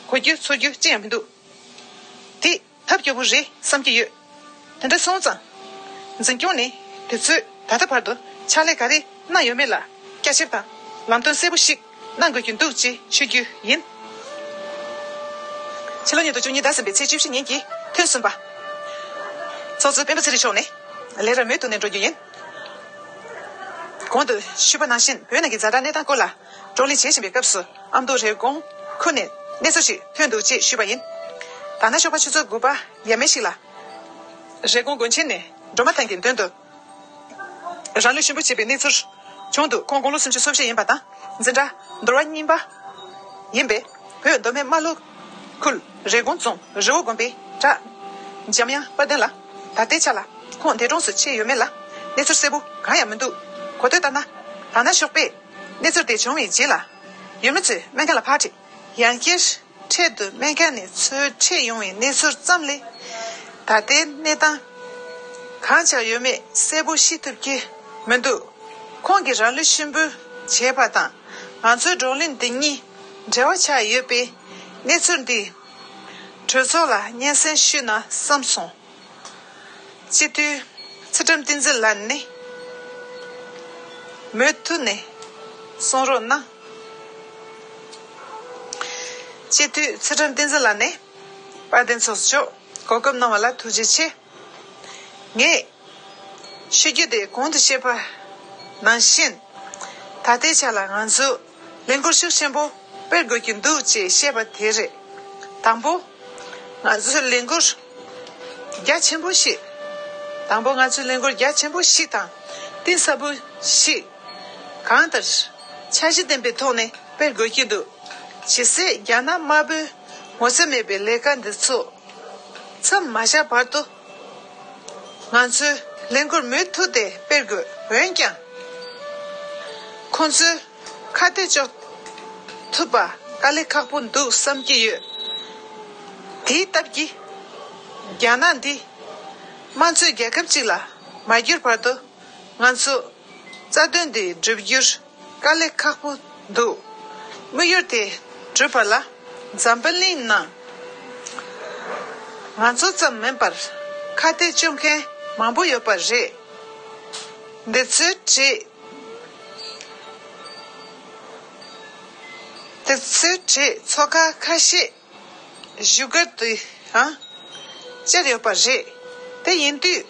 གོ་རྒྱུ་ཚོར་རྒྱུ་ཅི་ཡང་མི་འདུག་དེ་ཐབས་སྐྱོ་པོ་རེད་བསམ་གྱི་ཡོད། དེ་འདྲ་སོང་ཙང་། འཛིན་སྐྱོང་ནས་དེ་ཚོས་ད་ལྟ་བར་དུ་ཕྱག་ལས་ག་རེ་གནང་ཡོད་མེད་ལ་བསྐྱར་ཞིབ་དང་ལམ་སྟོན་གསལ་པོ་ཞིག་གནང་དགོས་ཀྱི་འདུག་ཅེས་ཞུ་རྒྱུ་ཡིན། ཕྱི་ལོ་ཉིས་སྟོང་བཅུ་གཉིས་ཟླ་གསུམ་པའི་ཚེས་བཅུ་བཞི་ཉིན་གྱི་ཐུན་གསུམ་པ། ཚོགས་གཙོ་སྤེན་པ་ཚེ་རིང་མཆོག་ནས་ལས་ར་མུ་མཐུད་ནས་འགྲོ་རྒྱུ་ཡིན། གོང་དུ་ཞུས་པ་ནང་བཞིན་བོད་ནང་གི་ཛ་དྲག་གནས་སྟངས་སྐོར་ལ་བགྲོ་གླེང་བྱེད་བཞིན་པའི་སྐབས་སུ་ཨ་མདོ་རེབ་གོང་ཁུལ་ནས་གནས་ཚུལ་ཞིག་ཐོན་འདུག་ཅེས་ཞུས་པ་ཡིན། ད་ནངས་ཞོགས་པ་ཆུ་ཚོད་དགུ་པ་ཡས་མས་ཤིག་ལ། རེབ་གོང་དགོན་ཆེན་ནས་སྒྲོལ་མ་ཐང་གི་མདུན་དུ་རང་ལུས་ཤུན་པོ་བྱས་པའི་གནས་ཚུལ་བྱུང་འདུག་ཁོང་དགུང་ལོ་སུམ་ཅུ་སོ་བཞི་ཡིན་པ་དང་འཛིན་གྲྭ་འདུལ་བ་གཉིས་པ་ཡིན་པས། བོད་མདོ་སྨད་རྨ་ལྷོ་ཁུལ་རེབ་གོང་རྫོང་རི་བོ་དགོན་པའི་གྲྭ་འཇམ་དབྱངས་དཔལ་ལྡན་ལགས་ད་ལྟའི་ཆ་ལ་ཁོང་འདས་གྲོངས་སུ་ཕྱིན་ཡོད་མེད་ལ་གནས་ཚུལ་གསལ་པོ་གང་ཡང་མི་འདུག་གོ་ཐོས་ལྟར་ན། ད་ནངས་ཞོགས་པའི་གནས་ཚུལ་དེ་བྱུང་བའི་རྗེས་ལ་ཡུལ་མི་ཚོས་སྨན་ཁང་ལ་ཕར་ཁྲིད། ཡང་བསྐྱར་འཕྲལ་དུ་སྨན་ཁང་ནས་ཚུར་ཁྲིད་ཡོང་བའི་གནས་ཚུལ་ཙམ་ལས། ད་ལྟའི་གནས་སྟངས་གང་ཆགས་ཡོད་མེད་གསལ་པོ་ཤེས་ཐུབ་ཀྱི་མི་འདུག་ཁོང་གི་རང་ལུས་ཤུན་པོ་བྱས་པ་དང་ང་ཚོའི་བགྲོ་གླེང་འདི་གཉིས་འབྲེལ་བ་ཆགས་ཡོད་པའི་གནས་ཚུལ་འདི་གྲོས་ཚོགས་ལ་སྙན་སེང་ཞུས་ན་བསམ་སོང་། སྤྱི་འཐུས་ཚུལ་ཁྲིམས་བསྟན་འཛིན་ལགས་ནས་མུ་མཐུད་ནས་གསུང་རོགས་གནང་། སྤྱི་འཐུས་ཚུལ་ཁྲིམས་བསྟན་འཛིན་ལགས་ནས་དཔལ་ལྡན་ཚོགས་གཙོ་མཆོག་གོ་སྐབས་གནང་བ་ལ་ཐུགས་རྗེ་ཆེ། ངས་ཞུ་རྒྱུ་དེ་གོང་དུ་བཤད་པ་ནང་བཞིན། ད་ལྟའི་ཆ་ལ་ང་ཚོ་ལས་འགུལ་ཤུགས་ཆེན་པོ་སྤེལ་དགོས་ཀྱི་འདུག་ཅེས་བཤད་པ་དེ་རེད། དང་པོ། ང་ཚོའི་ལས་འགུལ་རྒྱ་ཆེན་པོ་ཞིག་དང་པོ་ང་ཚོའི་ལས་འགུལ་རྒྱ་ཆེན་པོ་ཞིག་དང་གཏིང་ཟབ་པོ་ཞིག་གང་ལྟར་འཆར་གཞི་ལྡན་པའི་ཐོག་ནས་སྤེལ་དགོས་ཀྱི་འདུག་ཇི་སྲིད་རྒྱ་ནག་དམར་པོའི་ངོ་ཚ་མེད་པའི་ལས་ཀ་འདི་ཚོ་མཚམས་མ་བཞག་བར་དུ། ང་ཚོས་ལས་འགུལ་མུ་མཐུད་དེ་སྤེལ་དགོས། འོན་ཀྱང་། ཁོང་ཚོས་ཁ་གཏད་གཅོག་ཐུབ་པ་དཀའ་ལས་ཁག་པོ་འདུག་བསམ་གྱི་ཡོད། དེའི་སྟབས་ཀྱིས། རྒྱ་ནག་འདི་དམངས་གཙོའི་རྒྱལ་ཁབ་ཅིག་ལ་མ་གྱུར་བར་དུ་ང་ཚོ་རྩ་དོན་འདི་བསྒྲུབ་རྒྱུར། དཀའ་ལས་ཁག་པོ་འདུག་དམིགས་ཡུལ་དེ་འགྲུབ་པ་ལ་འཛམ་བུ་གླིང་ནང་ང་ཚོ་ཙམ་མིན་པར་ཁ་གཏད་གཅོག་མཁན་མང་པོ་ཡོད་པ་རེད། འདི་ཚོའི་གྲས། འདི་ཚོའི་གྲས་ཚོགས་ཁག་ཁ་ཤས་བཞུགས་སྒར་དུའང་བཅར་ཡོད་པ་རེད། དེ་ཡིན་དུས།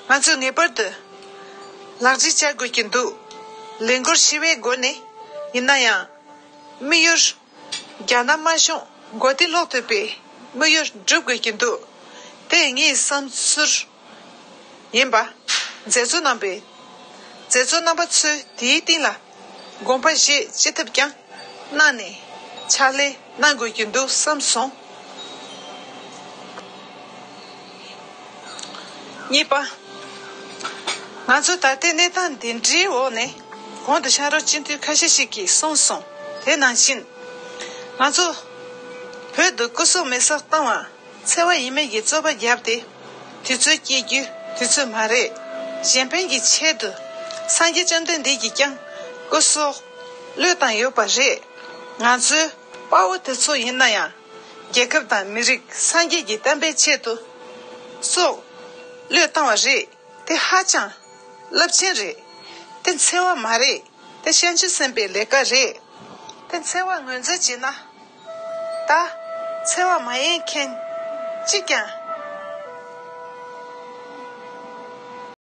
ང་ཚོས་ངེས་པར་དུ་ལག་འབྲེལ་བྱ་དགོས་ཀྱི་འདུག་ལས་འགུལ་ཞི་བའི་སྒོ་ནས་ཡིན་ན་ཡང་། དམིགས་ཡུལ། རྒྱ་ནག་དམར་གཞུང་མགོ་རྟིང་སློག་ཐུབ་པའི་དམིགས་ཡུལ་འགྲུབ་དགོས་ཀྱི་འདུག་དེ་ངའི་བསམ་ཚུལ་ཡིན་པ། མཛད་གཙོ་རྣམ་པས། མཛད་གཙོ་རྣམ་པ་ཚོས་དེའི་སྟེང་ལ་དགོངས་པ་བཞེས་ཅི་ཐུབ་ཀྱང་གནང་ནས་ཕྱག་ལས་གནང་དགོས་ཀྱི་འདུག་བསམ་སོང་། གཉིས་པ། ང་ཚོ་ད་ལྟའི་གནས་སྟངས་འདི་འདྲའི་འོག་ནས་གོང་དུ་ཕྱག་རོགས་སྤྱི་འཐུས་ཁ་ཤས་ཤིག་གིས་གསུངས་སོང་། དེ་ནང་བཞིན། ང་ཚོ་བོད་དུ་སྐུ་སྲོག་མེ་སྲེག་བཏང་བ་འཚེ་བ་ཡིན་མིན་གྱི་རྩོད་པ་བརྒྱབ་སྟེ་དུས་ཚོད་སྐྱེལ་རྒྱུ་དུས་ཚོད་མ་རེད། གཞན་ཕན་གྱི་ཆེད་དུ་སངས་རྒྱས་བཅོམ་ལྡན་འདས་ཀྱིས་ཀྱང་སྐུ་སྲོག་བློས་བཏང་ཡོད་པ་རེད། ང་ཚོའི་དཔའ་བོ་དེ་ཚོ་ཡིན་ན་ཡང་། རྒྱལ་ཁབ་དང་མི་རིགས་སངས་རྒྱས་ཀྱི་བསྟན་པའི་ཆེད་དུ་སྲོག་བློས་བཏང་བ་རེད། དེ་ཧ་ཅང་རླབས་ཆེན་རེད། དེ་འཚེ་བ་མ་རེད། དེ་བྱང་ཆུབ་སེམས་དཔའི་ལས་ཀ་རེད། དེ་འཚེ་བ་ངོས་འཛིན་བྱས་ན། ད་འཚེ་བ་མ་ཡིན་མཁན་གཅིག་ཀྱང་